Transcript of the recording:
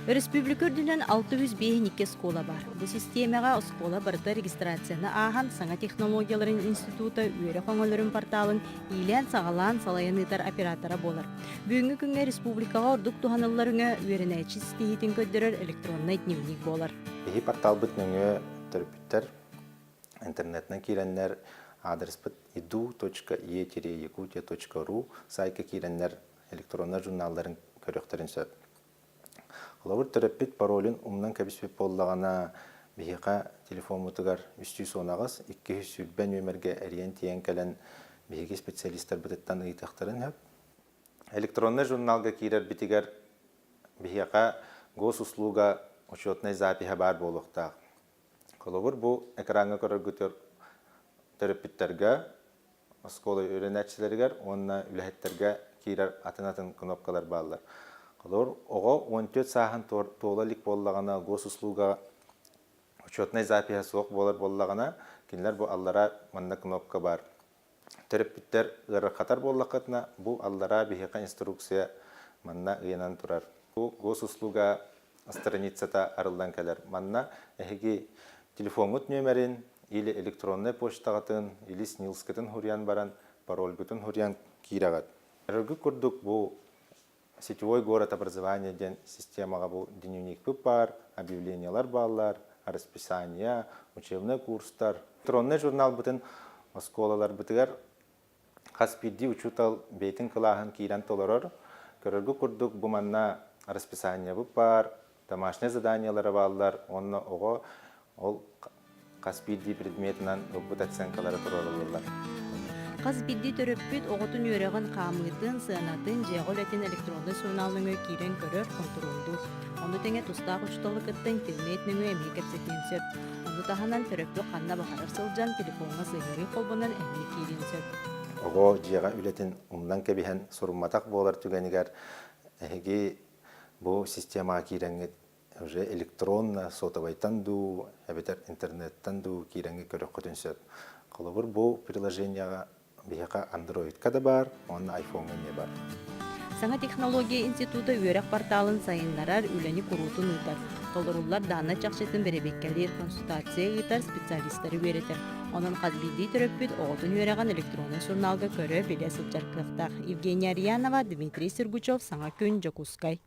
Өрөспүүбүлүкэ үрдүнэн 652 оскуола баар. Бу систиэмэҕэ оскуола барыта регистрацияны ааһан, саҥа технологияларын института үөрэх өҥөлөрүн порталын иилээн-саҕалаан салайан ыытар оператора буолар. Бүгүҥҥү күҥҥэ республикаҕа ордук туһаныллар өҥө үөрэнээччи ситиһиитин көрдөрөр электроннай дневник буолар. Биһи порталбыт нөҥүө төрөппүттэр интернетинэн киирэннэр аадырыспыт edu.e-yakutia.ru сайтка киирэннэр электроннай журналларын көрүөхтэрин сөп. Холобур, төрөппүт паролун умнан кэбиспит буоллаҕына, биһиэхэ телефоммутугар 318 220 нүөмэргэ эрийэн тиийэн кэлэн биһиги специалистарбытыттан ыйытыахтарын сөп. Электроннай журналга киирэрбитигэр биһиэхэ госуслуга учетнай запиһа баар буолуохтаах. Холобур, бу экраҥҥа көрөргүтүгэр төрөппүттэргэ, оскуола үөрэнээччилэригэр уонна үлэһиттэргэ киирэр атын-атын кнопкалар бааллар. Холобур, оҕо 14 сааһын туола илик буоллаҕына, госуслуга учетнай запиһа суох буолар буоллаҕына, кинилэр бу аллараа манна кнопка баар. Төрөппүттэр ыарырҕатар буоллаххытына, бу аллараа биһиэхэ инструкция манна ыйанан турар. Бу госуслуга страницата арыллан кэлэр. Манна эһиги телефоҥҥут нүөмэрин или электроннай почтаҕытын, или СНИЛСкытын суруйан баран, парольгутун суруйан киирэҕит. Өргү курдук бу сетевой город образования диэн системаҕа бу дневникпыт баар, объявлениелар бааллар, расписание, учебнай курстар. Электроннай журналбытын оскуолаларбытыгар хас биирдии учуутал бэйэтин кылааһын киирэн толорор. Көрөргө курдук бу манна расписаниебыт баар, домашнай заданиелара бааллар уонна оҕо ол хас биирдии предметинэн ылбыт оценкалары туруоруллаллар. Хас биирдии төрөппүт оҕотун үөрэҕин хаамыытын, сыанатын, дьиэҕэ үлэтин электроннай сурунаал нөҥүө киирэн көрөр, хонтуруоллуур. Ону тэҥэ тустаах учууталы кытта интернет нөҥүө эмиэ кэпсэтиэн сөп. Ону таһынан төрөппүт ханна баҕарар сылдьан телефоҥҥа сыһыарыы холбонон эмиэ киириэн сөп. Оҕо дьиэҕэ үлэтин умнан кэбиһэн сурумматах буолар түгэнигэр эһиги бу системаҕа киирэҥҥит уже электронно сотовайтан дуу эбэтэр интернеттэн дуу киирэҥҥит көрүөххүтүн сөп. Холобур, бу приложениеҕа биһиэхэ андроидка да баар уонна айфоҥҥа эмиэ баар. Саҥа технология института үөрэх порталын сайыннарар үлэни куруутун ыытар. Толоруллар дааннай чахчытын бэрэбиэркэлиир, консультация ыытар, специалистары үөрэтэр. Онон хас биирдии төрөппүт оҕотун үөрэҕин электроннай сурунаалга көрө-билэ сылдьар кыахтаах. Евгения Арьянова, Дмитрий Сергучев, Саҥа күн, Дьокуускай.